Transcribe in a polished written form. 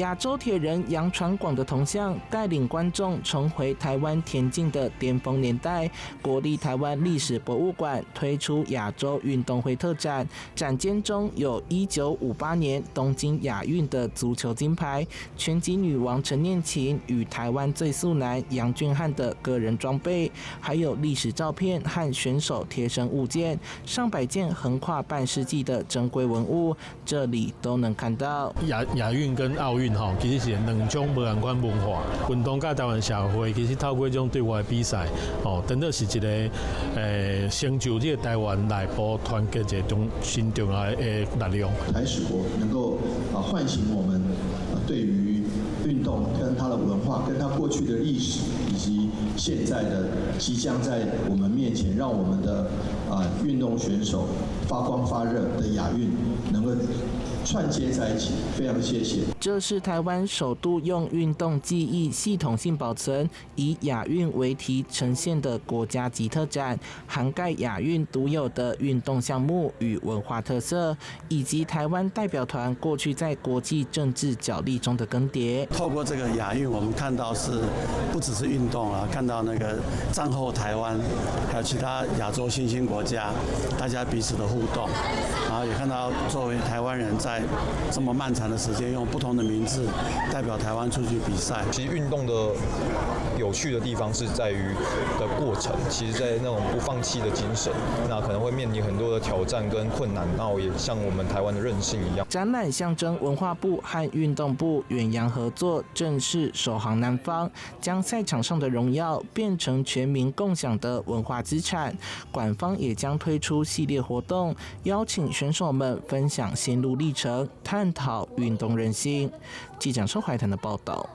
亞洲鐵人楊傳廣的銅像，帶領觀眾重回台灣田徑的巔峰年代。國立台灣歷史博物館推出亞洲運動會特展，展間中有1958年東京亞運的足球金牌、拳擊女王陳念琴與台灣最速男楊俊翰的個人裝備，還有歷史照片和選手貼身物件，上百件橫跨半世紀的珍貴文物，這裡都能看到。亞運跟奧運吼，其實是兩種無仝款文化。運動佮台灣社會，其實透過這種對外比賽，吼，等於是一個成就這個台灣內部團結一個真重要的力量。台史博能夠啊喚醒我們對於運動跟它的文化、跟它過去的歷史，以及現在的即將在我們面前，讓我們的啊運動選手發光發熱的亞運能夠串接在一起，非常謝謝。這是台灣首度用運動記憶系統性保存，以亞運為題呈現的國家級特展，涵蓋亞運獨有的運動項目與文化特色，以及台灣代表團過去在國際政治角力中的更迭。透過這個亞運，我們看到是不只是運動啊，看到那個戰後台灣，還有其他亞洲新興國家，大家彼此的互動，然後也看到作為台灣人在這麼漫長的時間，用不同的名字代表台灣出去比賽。其實運動的有趣的地方是在於的過程，其實，在那種不放棄的精神，那可能會面臨很多的挑戰跟困難，那也像我們台灣的韌性一樣。展覽象徵文化部和運動部遠洋合作，正式首航南方，將賽場上的榮耀變成全民共享的文化資產。館方也將推出系列活動，邀請選手們分享心路歷程，探討運動韌性。記者周懷騰的報道。